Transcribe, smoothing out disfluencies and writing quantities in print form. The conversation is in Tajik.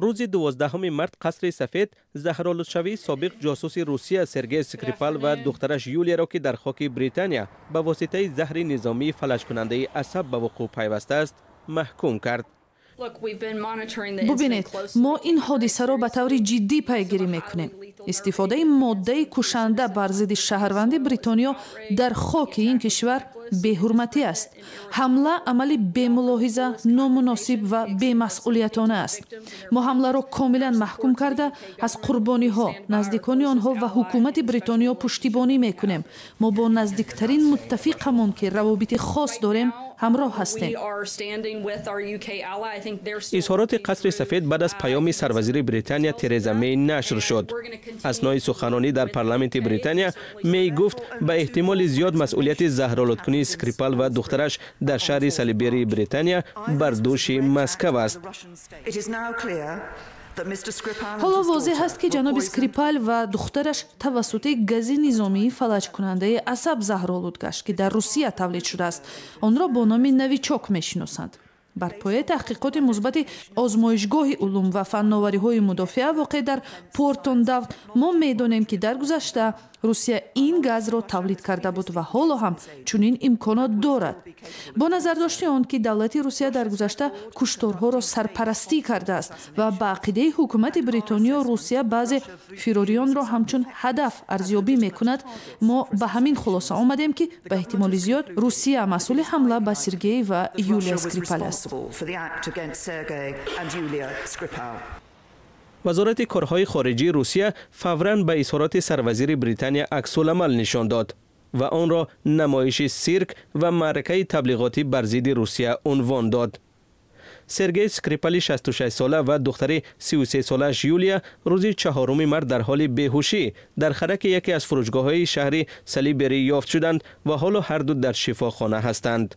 Рӯзи 12 март Қасри Сафед заҳролудшавии собиқ ҷосуси Русия Сергей Скрипал ва духтараш Юлияро, ки дар хоки Британия ба воситаи заҳри низомии фалаҷкунандаи асаб ба вуқӯъ пайвастааст, маҳкум кард. Бубинед, мо ин ҳодисаро ба таври ҷиддӣ пайгирӣ мекунем. Истифодаи моддаи кушанда бар зидди шаҳрванди Бритониё дар хоки ин кишвар беҳурматӣ аст. Ҳамла амали бемулоҳиза, номуносиб ва бемасъулиятона аст. Мо ҳамларо комилан маҳкум карда, аз қурбониҳо, наздикони онҳо ва ҳукумати Бритониё пуштибонӣ мекунем. Мо бо наздиктарин муттафиқамон, ки равобити хос дорем, ҳамроҳ ҳастем. Изҳороти Қасри Сафед баъд аз паёми сарвазири Британия Тереза Мей нашр шуд. Аснои суханронӣ дар парламенти Британия Мей гуфт, ба эҳтимоли зиёд масъулияти заҳролудкунии Скрипал ва духтараш дар шаҳри Салиберии Британия бар дӯши Москав аст. Ҳоло возеҳ аст, ки ҷаноби Скрипал ва духтараш тавассути гази низомии фалаҷкунандаи асаб заҳролуд гашт, ки дар Русия тавлид шудааст. Онро бо номи Новичок мешиносанд. Бар пояи таҳқиқоти мусбати озмоишгоҳи улум ва фанновариҳои мудофиа, воқеъ дар Портон Даун, мо медонем, ки дар гузашта Русия ин газро тавлид карда буд ва ҳоло ҳам чунин имконот дорад. Бо назардошти он ки давлати Русия дар гузашта кушторҳоро сарпарастӣ кардааст ва ба ақидаи ҳукумати Бритониё Русия баъзе фирорионро ҳамчун ҳадаф арзёбӣ мекунад, мо ба ҳамин хулоса омадем, ки ба эҳтимоли зиёд Русия масъули ҳамла ба Сергей ва Юлия Скрипал аст. Вазорати корҳои хориҷии Русия фавран ба изҳороти сарвазири Британия аксуламал нишон дод ва онро намоиши сирк ва маъракаи таблиғотӣ бар зидди Русия унвон дод. Сергей Скрипали 66-сола ва духтари 33-солааш Юлия рӯзи 4 март дар ҳоли беҳушӣ дар хараки яке аз фурӯшгоҳҳои шаҳри Салибери ёфт шуданд ва ҳоло ҳарду дар шифохона ҳастанд.